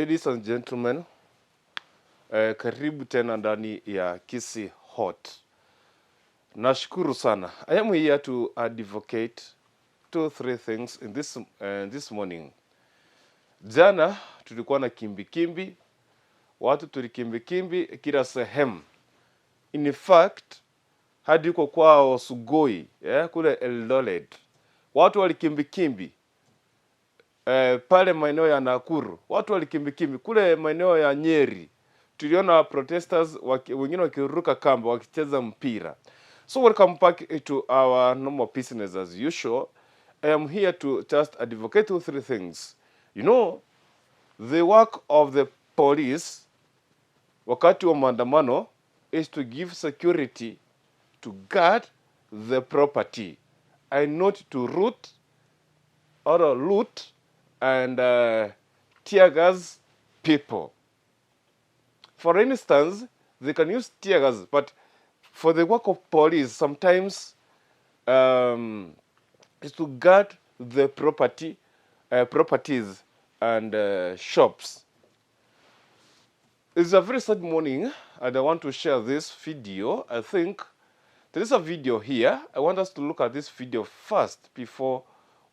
Ladies and gentlemen, karibu tena ndani ya Kisii Hot. Nashukuru sana. I am here to advocate two three things in this morning. Jana tulikuwa na kimbikimbi, watu tulikimbikimbi kila sehemu. In fact, hadi huko kwao Sugoi, kule Eldoret, watu walikimbikimbi pale maeneo ya Nakuru watu walikimbikimbi, kule maeneo ya Nyeri tuliona protesters wengine wakiruka kamba wakicheza mpira. So welcome back to our normal business as usual. I am here to just advocate two three things. You know, the work of the police wakati wa maandamano is to give security, to guard the property and not to root or loot and tear gas people. For instance, they can use tear gas, but for the work of police, sometimes is to guard the property, properties and shops. It's a very sad morning, and I want to share this video. I think there is a video here. I want us to look at this video first before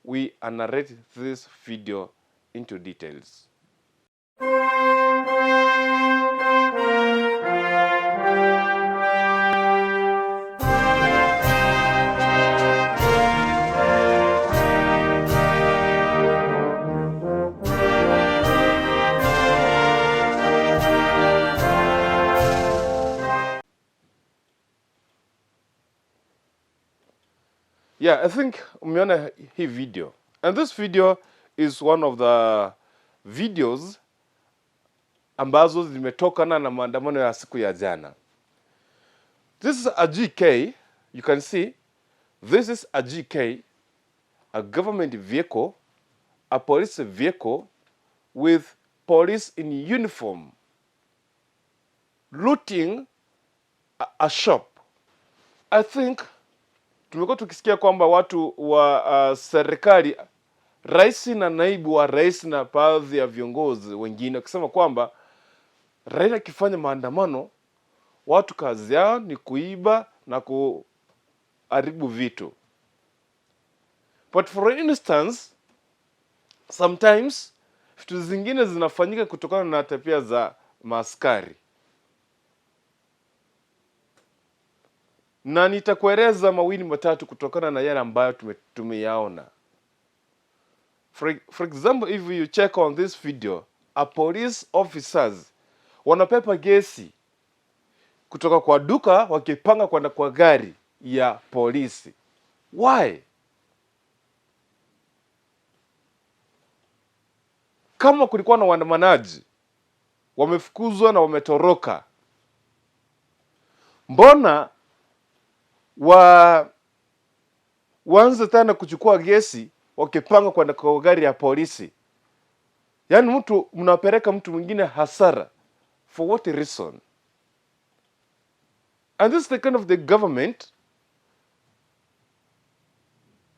we narrate this video into details. Yeah, I think umeona hii video. And this video is one of the videos ambazo zimetokana na maandamano ya siku ya jana. This is a GK, you can see this is a GK, a government vehicle, a police vehicle with police in uniform looting a shop. I think tumekuwa tukisikia kwamba watu wa serikali, rais na naibu wa rais na baadhi ya viongozi wengine wakisema kwamba Raila akifanya maandamano, watu kazi yao ni kuiba na kuharibu vitu. But for instance, sometimes vitu zingine zinafanyika kutokana na tabia za maaskari, na nitakueleza mawili matatu kutokana na yale ambayo tumeyaona. For example, if you check on this video, a police officers wanabeba gesi kutoka kwa duka wakipanga kwenda kwa gari ya polisi. Why? Kama kulikuwa na waandamanaji wamefukuzwa na wametoroka, mbona waanze tena kuchukua gesi wakipanga kwenda kwa gari ya polisi? Yaani mtu mnapeleka mtu mwingine hasara for what reason? And this is the kind of the government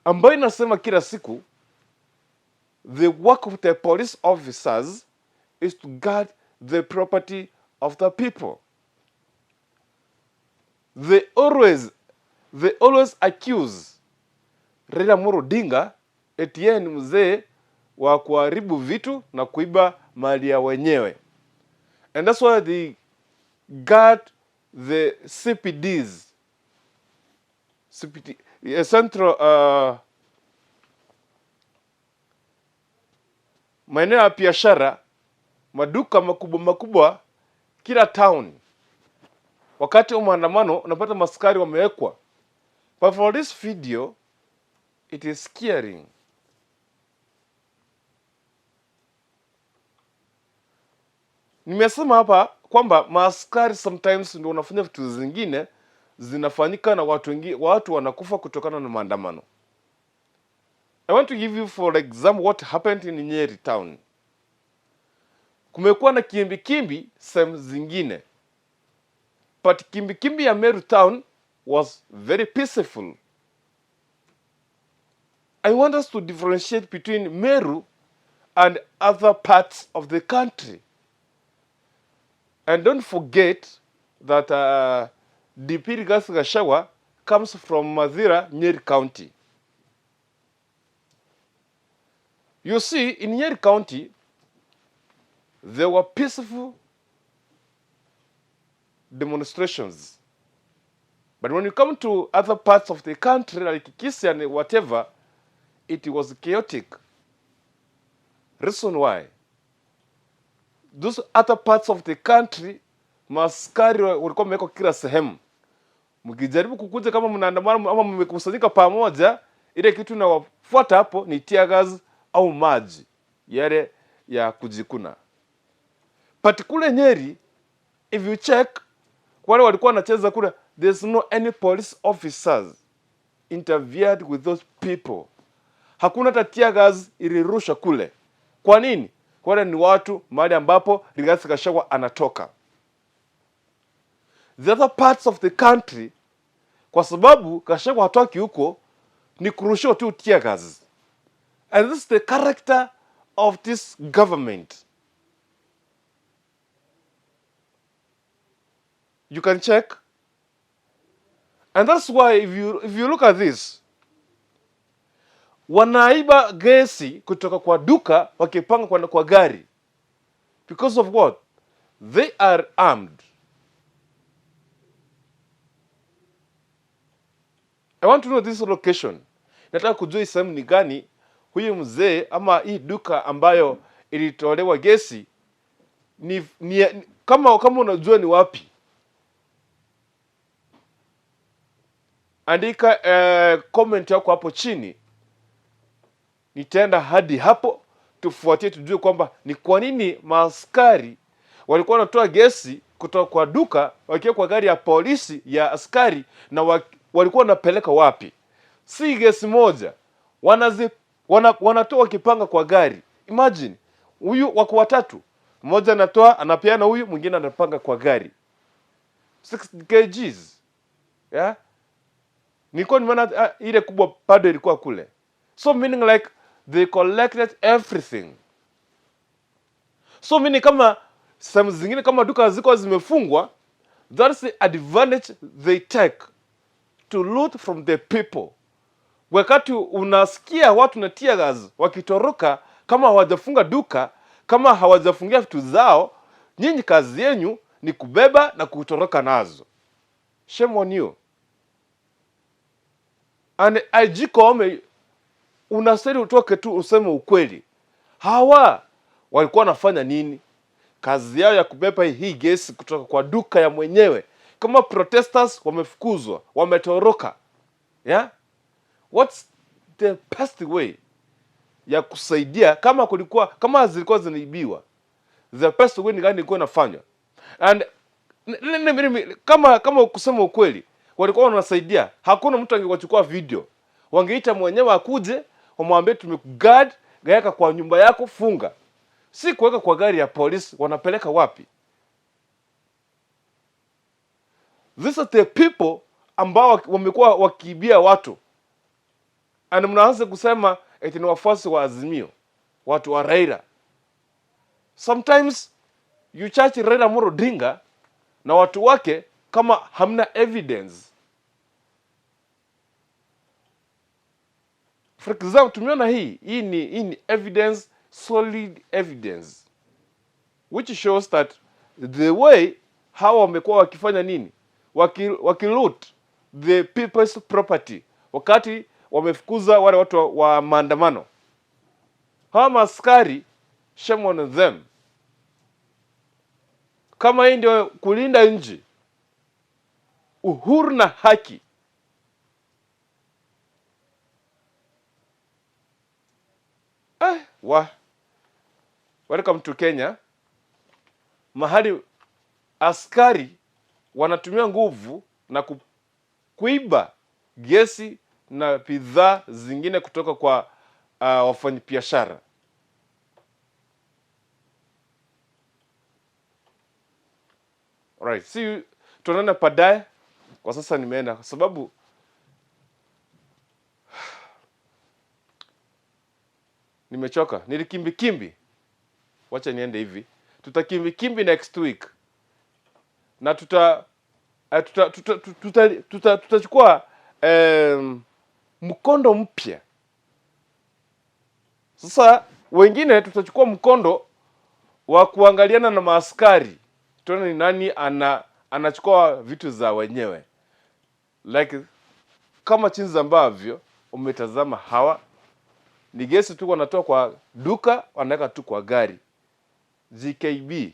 ambayo inasema kila siku the work of the police officers is to guard the property of the people. They always accuse Raila Amolo Odinga eti yeye ni mzee wa kuharibu vitu na kuiba mali ya wenyewe. And that's why they guard the CPDs, CPD, Central maeneo ya biashara, maduka makubwa makubwa kila town. Wakati wa maandamano unapata maskari wamewekwa. But for this video it is scaring. Nimesema hapa kwamba maaskari sometimes ndio wanafanya vitu zingine zinafanyika na watu wengi, watu wanakufa kutokana na maandamano. I want to give you for example what happened in Nyeri town. Kumekuwa na kimbikimbi sehemu zingine, but kimbikimbi ya Meru town was very peaceful. I want us to differentiate between Meru and other parts of the country. And don't forget that DP Rigathi Gachagua comes from Mathira, Nyeri County. You see, in Nyeri County, there were peaceful demonstrations. But when you come to other parts of the country, like Kisii and whatever, it was chaotic. Reason why? Those other parts of the country, maskari walikuwa wamewekwa kila sehemu. Mkijaribu kukuja kama mnaandamana ama mmekusanyika pamoja, ile kitu inawafuata hapo ni tear gas au maji yale ya kujikuna. But kule Nyeri, if you check, wale walikuwa wanacheza kule, there's no any police officers interfered with those people. Hakuna hata tear gas ilirusha kule. Kwa nini? Wale ni watu mahali ambapo Rigathi Gachagua anatoka. The other parts of the country, kwa sababu Gachagua hatoki huko, ni kurushiwa tu tear gas. And this is the character of this government. You can check. And that's why if you look at this, wanaiba gesi kutoka kwa duka wakipanga kwa gari. Because of what? They are armed. I want to know this location. Nataka kujua hii sehemu ni gani huyu mzee ama hii duka ambayo ilitolewa gesi ni kama unajua ni wapi. Andika comment yako hapo chini. Nitaenda hadi hapo tufuatie tujue kwamba ni kwa nini maaskari walikuwa wanatoa gesi kutoka kwa duka wakiwa kwa gari ya polisi ya askari na walikuwa wanapeleka wapi? Si gesi moja wanatoa wakipanga kwa gari. Imagine huyu wako watatu, mmoja anatoa anapeana huyu, mwingine anapanga kwa gari 6 kgs. Yeah? Nilikuwa nimeona ile kubwa bado ilikuwa kule. So meaning like they collected everything. So meaning kama sehemu zingine kama duka ziko zimefungwa, that's the advantage they take to loot from the people. Wakati unasikia watu na tear gas wakitoroka, kama hawajafunga duka, kama hawajafungia vitu zao, nyinyi kazi yenu ni kubeba na kutoroka nazo. Shame on you. And IG Koome, unastahili utoke tu useme ukweli. Hawa walikuwa wanafanya nini? Kazi yao ya kubeba hii gesi kutoka kwa duka ya mwenyewe. Kama protesters wamefukuzwa, wametoroka. Yeah? What's the best way ya kusaidia kama kulikuwa, kama zilikuwa zinaibiwa? The best way ni gani ilikuwa inafanywa? And kama kusema ukweli, walikuwa wanasaidia. Hakuna mtu angewachukua video. Wangeita mwenyewe akuje, wamwambie tumekuguard, weka kwa nyumba yako, funga. Si kuweka kwa gari ya polisi, wanapeleka wapi? These are the people ambao wamekuwa wakiibia watu. And mnaanza kusema eti ni wafuasi wa Azimio, watu wa Raila. Sometimes you charge Raila Amolo Odinga na watu wake kama hamna evidence. For example, tumeona hii ni evidence, solid evidence which shows that the way hawa wamekuwa wakifanya nini, wakiloot the people's property wakati wamefukuza wale watu wa maandamano. Hawa maaskari, shame on them. Kama hii ndio kulinda nchi, uhuru na haki, wa welcome to Kenya, mahali askari wanatumia nguvu na kuiba gesi na bidhaa zingine kutoka kwa wafanyabiashara. Alright, see you, tuonane baadaye. Kwa sasa nimeenda kwa sababu Nimechoka, nilikimbi kimbi, wacha niende hivi. Tutakimbi kimbi next week na tuta eh, tuta tuta tuta tuta tutachukua mkondo mpya. Sasa wengine tutachukua mkondo wa kuangaliana na maaskari, tuone ni nani anachukua vitu za wenyewe, like kama chinzi ambavyo umetazama hawa ni gesi tu wanatoa kwa duka, wanaweka tu kwa gari. GKB.